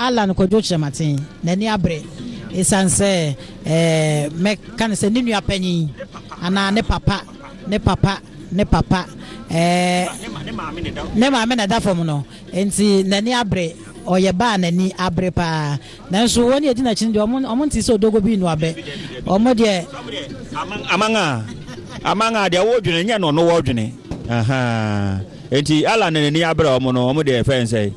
Allan Kwadwo Kyerematen n'ani abere ɛsiane sɛ mɛka no sɛ ne nua panyin anaa ne papa, ne papa, ne papa, ne maame na ɛda fam no nti n'ani abere. Ɔyɛ ba a n'ani abere paa. Nanso wɔn a ɛdi n'akyi no deɛ, wɔn nte sɛ odogo bi nnuabɛ. Wɔn deɛ. Aman a, aman a deɛ wɔdwene nyɛ no ɔno wɔdwene. Ahaa. Nti Allan na n'ani abere wɔn no, wɔn deɛ fɛn sɛ.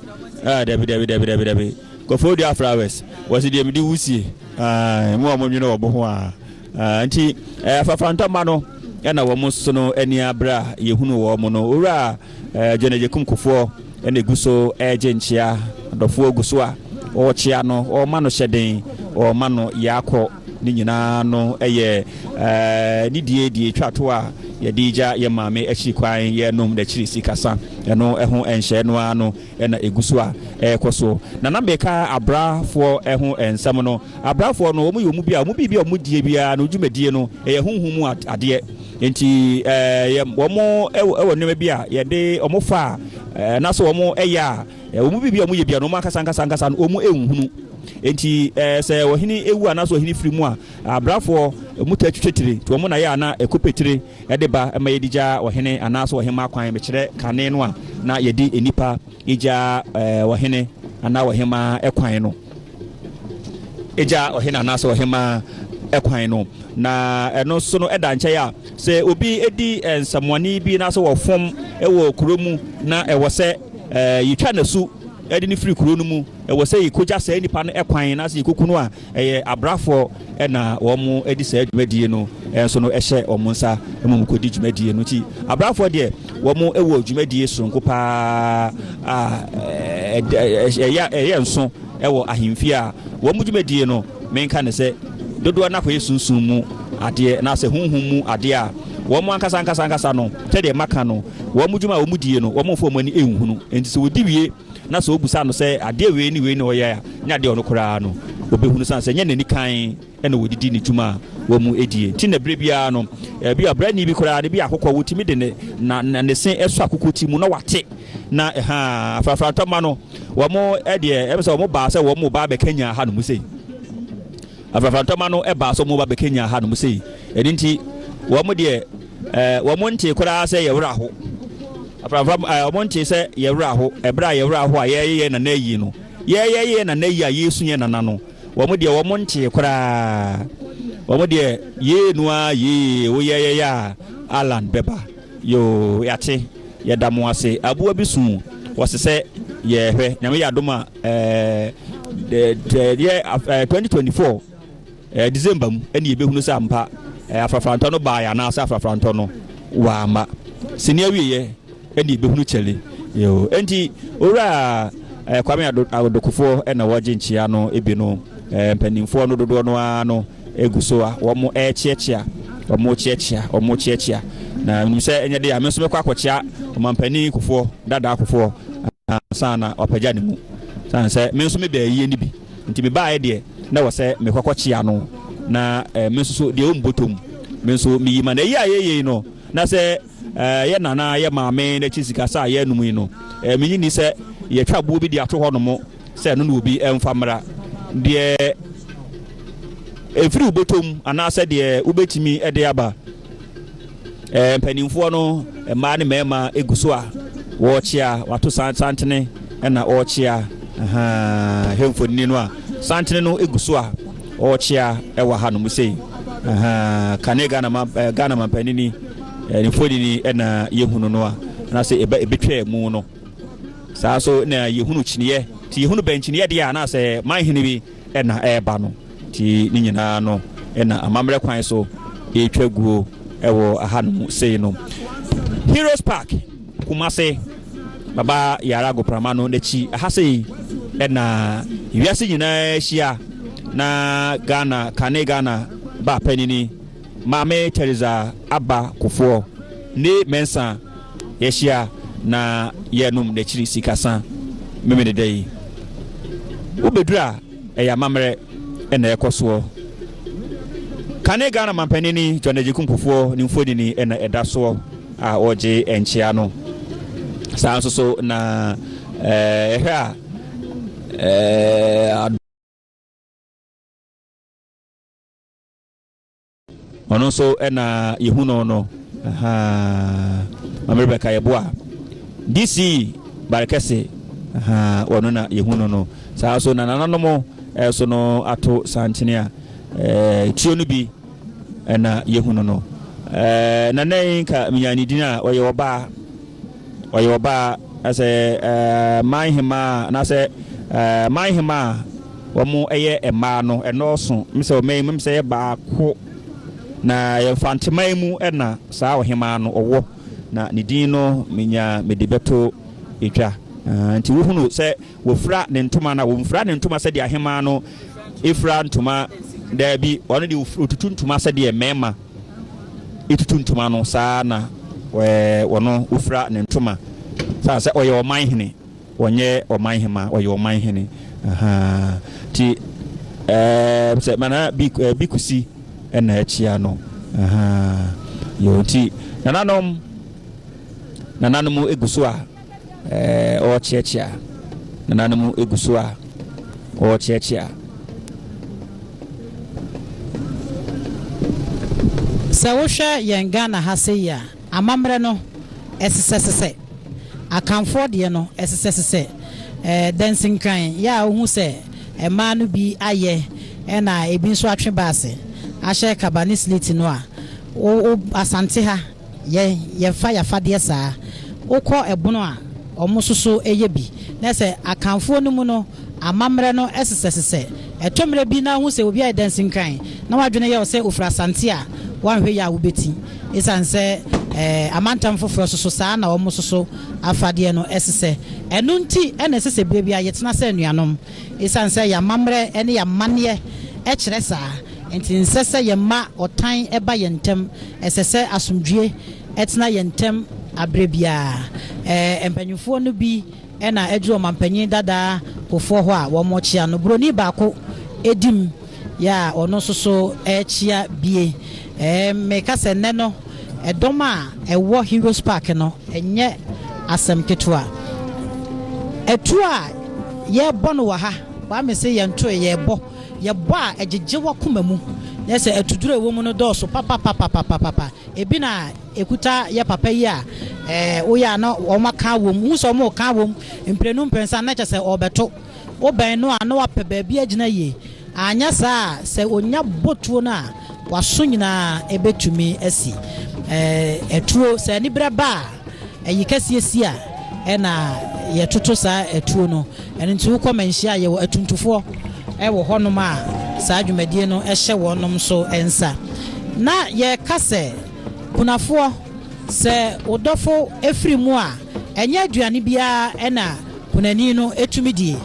Ah, dabi dabi dabi dabi dabi. Koforidua flowers. Wɔsi deɛ mede wusie. Ah, mu a wɔn dwene wɔn ho a. Ah, nti eh, afafrantɔma no ɛna wɔn nso no ani abere a yɛhunu wɔn no. Owura eh, John Agyekum Kufuor ɛna egu so ɛregye nkyea. Adɔfoɔ gu so a wɔrekyea no, wɔrema no hyɛden, wɔrema no yaakɔ. Ne nyinaa no ɛyɛ eh, ne die die twa to a yɛde gya yɛ maame akyiri kwan, yɛnom n'akyiri sikasa. Ɛno ɛho nhyɛ no ara no ɛna egu so a ɛrekɔ so. Na na meka abrafoɔ ɛho nsɛm no. Abrafoɔ no, wɔn yɛ wɔn bi a wɔn biribi a wɔn die biara no dwumadie no ɛyɛ honhom mu adeɛ. Nti ɛɛ wɔn ɛwɔ nneɛma bi a yɛde wɔn fa a ɛɛ na so wɔn ɛyɛ a wɔn biribi a wɔn yɛ bia no wɔn ankasa ankasa ankasa no wɔn ɛnhunu. Nti ɛɛ sɛ ɔhene ewu anaasɛ ɔhene firi mu a, abrafoɔ wɔn taa twitwa tire. Nti wɔn na yɛ a na ɛkɔpɛ tire ɛde ba ɛma yɛde gya ɔhene anaasɛ ɔhemmaa kwan. Mekyerɛ kane no a na yɛde nnipa gya ɛɛ ɔhene anaa ɔhemmaa ɛkwan no. Gya ɔhene anaasɛ ɔhemmaa ɛkwan no. Na ɛno nso no ɛda nkyɛn a sɛ obi di nsɛmmɔne bi anaasɛ wɔfom wɔ kuro mu na ɛwɔ sɛ yɛtwa n'asu de no firi kuro no mu, ɛwɔ sɛ yɛkɔgya saa nipa no kwan anaasɛ yɛkɔku no a, ɛyɛ abrafoɔ na wɔn de saa dwumadie no nso no hyɛ wɔn nsa ma wɔn kɔdi dwumadie no. Nti abrafoɔ deɛ wɔn wɔ dwumadie soronko paa a ɛyɛ nso wɔ ahemfie a wɔn dwumadie no menka ne sɛ dodoɔ no akɔyɛ sunsum mu adeɛ anaasɛ honhom mu adeɛ a wɔn ankasa ankasa ankasa no sɛdeɛ maka no wɔn dwuma a wɔn die no wɔn mfa wɔn ani nhunu. Nti sɛ wɔdi wie na sɛ wɔbusa no sɛ adeɛ wei ne wei na ɔyɛ a, nyɛ adeɛ ɔno koraa no ɔbɛhunu sane sɛ nyɛ n'ani kan ɛna wɔdidi ne dwuma a wɔn die. Nti na berɛ biara no bi abrani bi koraa no bi akokɔ wɔtumi de ne na ne se ɛsɔ akokɔ ti mu na wate na ɛha afrafrantɔma no wɔn deɛ ɛbɛ sɛ wɔn baa sɛ wɔn ba abɛka nya ha no mu sei. Afrafrantɔma no baa sɛ wɔn ba bɛka nya ha no mu sei. Ɛno nti wɔn deɛ ɛɛ wɔn nte koraa sɛ yɛwerɛ aho. Afrafra ɛɛ wɔn nte sɛ yɛwerɛ aho. Ɛberɛ a yɛwerɛ aho a yɛyɛ nana ayi no, yɛyɛ nana ayi a yɛsu yɛ nana no, wɔn deɛ wɔn nte koraa. Wɔn deɛ yee no ara yee woyɛyɛyɛ a Alan bɛba. Yoo yɛate, yɛda mo ase. Aboa bi su wɔse sɛ yɛhwɛ. Nyame yɛ adom a ɛɛ yɛ 2024 December mu ɛne yɛbɛhunu sɛ ampa afrafrantɔ no baeɛ anaasɛ afrafrantɔ no wamma. Sini awieɛ ɛne yɛbɛhunu kyɛle. Yoo enti owura Kwame Adokofoɔ ɛna wɔgye nkyea no ebi no mpanimfoɔ no dodoɔ no ara no egu so a wɔn ɛrekyeakyea, wɔn rekyeakyea, wɔn rekyeakyea. Na menim sɛ ɛnyɛ de a me nso mɛkɔ akɔkyea ɔmampanin Kufuor, dada Kufuor, ansa na wapagya ne mu. Sane sɛ me nso mebaa ayie no bi, nti mebaeɛ deɛ na ɛwɔ sɛ mekɔkɔkyea no, na me nso so deɛ ɔmbɔtɔ mu, me nso meyi ma no. Ayi a yɛyɛ yi no, na sɛ yɛ nana, yɛ maame n'akyi sikasa a yɛnom yi no, menye ni sɛ yɛtwa boɔ bi de ato hɔ nom sɛ ɛno na obi mfa mmra. Deɛ ɛfiri wo bɔtɔm anaasɛ deɛ wobɛtumi de aba. Mpanimfoɔ no, mmaa ne mmarima gu so a wɔrekyea, wɔato santene na wɔrekyea. Hwɛ mfonini no a santene no gu so a wɔrekyea wɔ ha nom sei. Kane Ghana ma Ghana mampanini ne mfonini na yɛhunu no a anaasɛ ɛbɛ ɛbɛtwaa mu no. Saa nso na yɛhunu kyiniiɛ. Nti yɛhunu bɛn kyiniiɛ deɛ a anaasɛ manhene bi na ɛreba no. Nti ne nyinaa no na amammerɛ kwan so ɛretwa guo wɔ ahanom sei no. Heroes Park, Kumase, Baba Yara Agoprama no n'akyi aha sei na wiase nyinaa ahyia na Ghana, kane Ghana ba panini Maame Theresa Abba Kufuor ne Mensah yɛahyia na yɛrenom n'akyiri sikasa Memeneda yi. Wobɛduru a, ɛyɛ amammerɛ na ɛkɔ soɔ. Kane Ghana mampanini John Agyekum Kufuor ne mfonini na ɛda soɔ a ɔregye nkyea no. Saa nso so na ɛhwɛ a Ɔno nso na yɛhu no no. Ahaa. Maame Rebecca Yeboah. DC Barekɛse. Ahaa, ɔno na yɛhu no no. Saa nso na nananom nso no ato santene a eh, tuo no bi na yɛhu no no. Eh, nana yi nka menya ne din a ɔyɛ ɔbaa. Ɔyɛ ɔbaa sɛ man hemaa anaasɛ man hemaa a wɔyɛ mmaa no ɛnɔɔso mesɛ ɔman yi mu mesɛ yɛ baako na yɛ mfanteman mu na saa ɔhemaa no ɔwɔ na ne din no menya mede bɛto etwa nti wohunu sɛ wɔfira ne ntoma na wɔmfira ne ntoma sɛdeɛ ahemaa no efira ntoma daabi ɔno deɛ ɔtutu ntoma sɛdeɛ mmarima tutu ntoma no, saa ara na ɔno ɔfira ne ntoma. Saa sɛ ɔyɛ ɔman hene, ɔnyɛ ɔman hema, ɔyɛ ɔman hene. Nti sɛ mana bi bi kusi na akyia no. Yo nti nananom nananom egu so a ɔrekyeakyea. Nananom gu so a wɔrekyeakyea. Sɛ wohwɛ yɛn Ghana ha sei a, amammerɛ no ɛsesɛsesɛ. Akanfoɔ deɛ no ɛsesɛsesɛ. Dansinkran yɛ a wohu sɛ mmaa no bi ayɛ ɛna ebi nso atwe baase ahyɛ kaba ne slate no a, wo wo Asante ha Yɛn, yɛfa y'afadeɛ saa. Wokɔ ɛbono a, wɔn nso so yɛ bi. Na sɛ Akanfoɔ no mu no, amammerɛ no sesɛsesɛ. Ɛtɔ mmerɛ bi na wohu sɛ obi ayɛ dansinkran, na w'adwene yɛ wo sɛ ofiri Asante a, woanhwɛ yie a wobɛti. Esiane sɛ ɛɛ amantam foforɔ nso so saa na wɔn nso so afadeɛ no sesɛ. Ɛno nti na ɛsɛ sɛ berɛ biara yɛtena sɛ anuanom. Esiane sɛ yɛn amammerɛ ne yɛn amanneɛ kyerɛ saa nti, ɛnsɛ sɛ yɛma ɔtan ba yɛn ntam. Ɛsɛ sɛ asomdwoe tena yɛn ntam bere biara. Mpanimfoɔ no bi na aduru ɔmampanyin dada Kufuor hɔ a wɔrekyea no. Buroni baako di mu yɛ a ɔno nso so rekyea bie. Meka sɛ nnɛ no, ɛdɔm a ɛwɔ Heroes Park no, ɛnyɛ asɛm ketewa. Atuo a yɛrebɔ no wɔ ha, Kwame se yɛntoe, yɛrebɔ. Yɛbɔ a, ɛgyegye w'akoma mu. Na sɛ atuduro a ɛwɔ mu no dɔɔso papapapapapa. Ebi na ɛkuta yɛ papa yi a, ɛɛ woyɛ a na wɔaka awom. Wohu sɛ wɔreka awom mprenu mprɛnsa na kyerɛ sɛ ɔrebɛto. Wobɛn no a na wapɛ baabi agyina yie. Anyɛ saa a, sɛ ɔnya bɔ tuo no a, w'aso nyinaa bɛtumi asi. Atuo, sɛ aniberɛ ba a, ayi kɛseɛ si a, ɛna yɛtoto saa atuo no. Ɛno nti wokɔ manhyia a, yɛwɔ atuntufoɔ wɔ hɔnom a saa dwumadie no hyɛ wɔnom nso nsa. Na yɛka sɛ, kunafoɔ, sɛ wo dɔfo firi mu a, ɛnyɛ aduane biara na kunani no tumi die.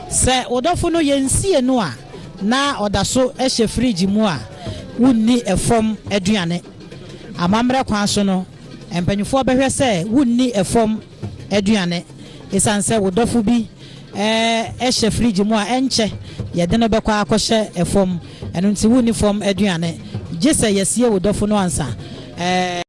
Sɛ wo dɔfo no yɛnsie no a, na ɔda so hyɛ fridge mu a, wonni fam aduane. Amammerɛ kwan so no, mpanimfoɔ bɛhwɛ sɛ wonni fam aduane. Esiane sɛ wo dɔfo bi hyɛ fridge mu a, ɛnkyɛ yɛde no bɛkɔ akɔhyɛ fam. Ɛno nti wonni fam aduane, gye sɛ yɛasie wo dɔfo no ansa.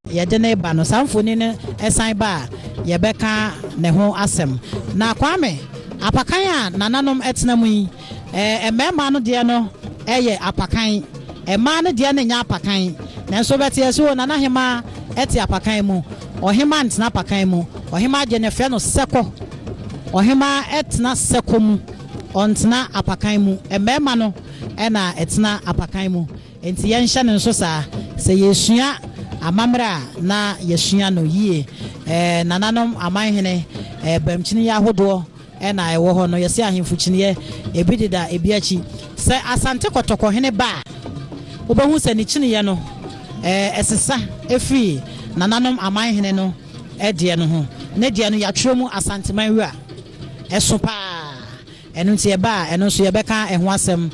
Yɛde no reba no, saa mfoni no san ba a, yɛbɛka ne ho asɛm. Na Kwame, apakan a nananom tena mu yi, mmarima no deɛ no yɛ apakan, mmaa no deɛ no nyɛ apakan. Nanso wobɛte yɛse o, Nana Hemaa te apakan mu. Ɔhemaa ntena apakan mu. Ɔhemaa deɛ no yɛfrɛ no sɛkɔ. Ɔhemaa tena sɛkɔ mu, ɔntena apakan mu. Mmarima no na ɛtena apakan mu. Enti yɛnhyɛ no nso saa. Sɛ yɛresua amammerɛ a, na yɛasua no yie. Nananom amanhene, bamkyiniiɛ ahodoɔ na ɛwɔ hɔ no, yɛse ahemfo kyiniiɛ, ebi deda ebi akyi. Sɛ Asante Kɔtɔkɔhene ba a, wobɛhu sɛ ne kyiniiɛ no, ɛsesa firi nananom amanhene no deɛ no ho. Ne deɛ no, yɛatwerɛ mu Asanteman Wura. Ɛso pa ara. Ɛno nti ɛba a, ɛno nso yɛbɛka ɛho asɛm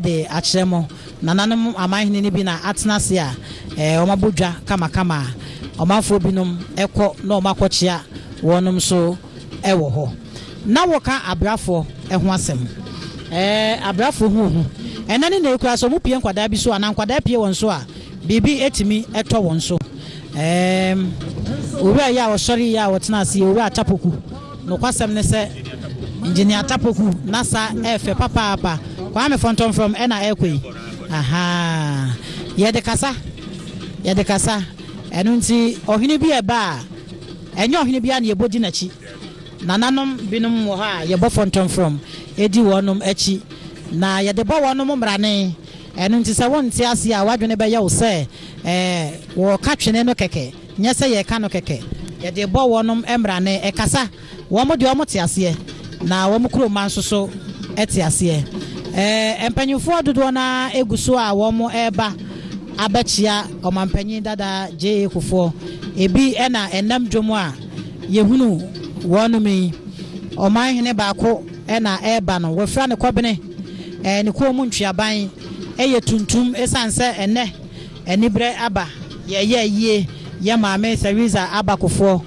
de akyerɛ mo. Nananom amanhene no bi na atena ase a wɔabɔ dwa kamakama a ɔmanfoɔ binom kɔ na wɔakɔkyea wɔnom nso wɔ hɔ. Na wɔka abrafoɔ ho asɛm. Ɛɛ, abrafoɔ ho hu. Ɛnnɛ ne nnɛ yi koraa sɛ wɔpue nkwadaa bi so anaa nkwadaa pue wɔn so a, biribi tumi tɔ wɔn so. Ɛɛ, owura yi a ɔsɔre yi a ɔtena ase yi, Owura Tapoku. Nokwasɛm ne sɛ, Engineer Tapoku n'asa yɛ fɛ papaapa. Kwame Fɔntɔmfrɔm na ɛrekɔ yi. Ahaa. Yɛde kasa. Yɛde kasa. Ɛno nti ɔhene bi ɛba a, ɛnyɛ ɔhene biara na yɛbɔ di n'akyi. Nananom binom wɔ hɔ a yɛbɔ fɔntɔmfrɔm di wɔnom akyi, na yɛde bɔ wɔnom mmrane. Ɛno nti sɛ wonte aseɛ a, w'adwene bɛyɛ wo sɛ ɛɛ wɔreka twene no kɛkɛ. Nyɛ sɛ yɛreka no kɛkɛ. Yɛde bɔ wɔnom mmrane. Ɛkasa. Wɔn deɛ wɔn te aseɛ, na wɔn kuro mma nso so te aseɛ. Ɛɛ mpanyinfoɔ dodoɔ no ara gu so a wɔn reba abɛkyea ɔmanpanyin dada JA Kufuor. Ebi na ɛnam dwom a yɛhunu wɔnom yi. Ɔman hene baako na ɛreba no, wɔafira no kɔbene, ɛɛ ne kɔn mu ntweaban yɛ tuntum esiane sɛ ɛnnɛ Anibrɛ aba, yɛyɛ ayie, yɛ maame Theresa Aba Kufuor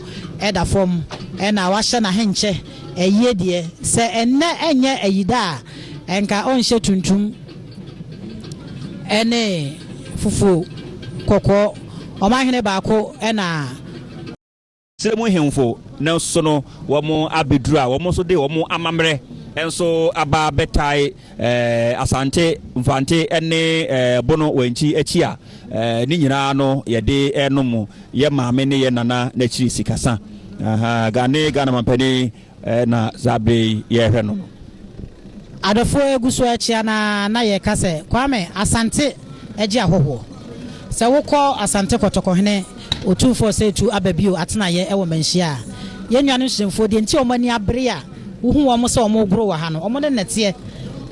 da fam na wahyɛ n'ahenkyɛ ayie deɛ, sɛ ɛnnɛ ɛnyɛ ayida a, nka ɔnhyɛ tuntum ne fufuo kɔkɔɔ. Ɔmanhene baako na. Serɛ mu hemfo no nso no, wɔabɛduru a wɔn nso de wɔn amammerɛ nso aba abɛtae Asante, Mfante ne Bono Wankyi akyi a ne nyinaa no yɛde renom yɛ maame ne yɛ nana n'akyiri sikasa. Ghane Ghana mampanin na saa bere yi yɛrehwɛ no no. Adɔfoɔ gu so rekyea no ara na yɛreka sɛ Kwame Asante gye ahɔhoɔ. Sɛ wokɔ Asante Kɔtɔkɔhene Otumfoɔ Osei aba bio atenaeɛ wɔ Manhyia a, yɛn nuanom Hyerɛmfoɔ deɛ nti a wɔn ani abere a wohu wɔn sɛ wɔregoro wɔ ha no, wɔn ne no na ɛteɛ.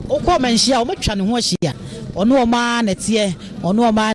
Wokɔ Manhyia a, wɔatwa ne ho ahyia. Ɔne wɔn ara na ɛteɛ, ɔne wɔn ara.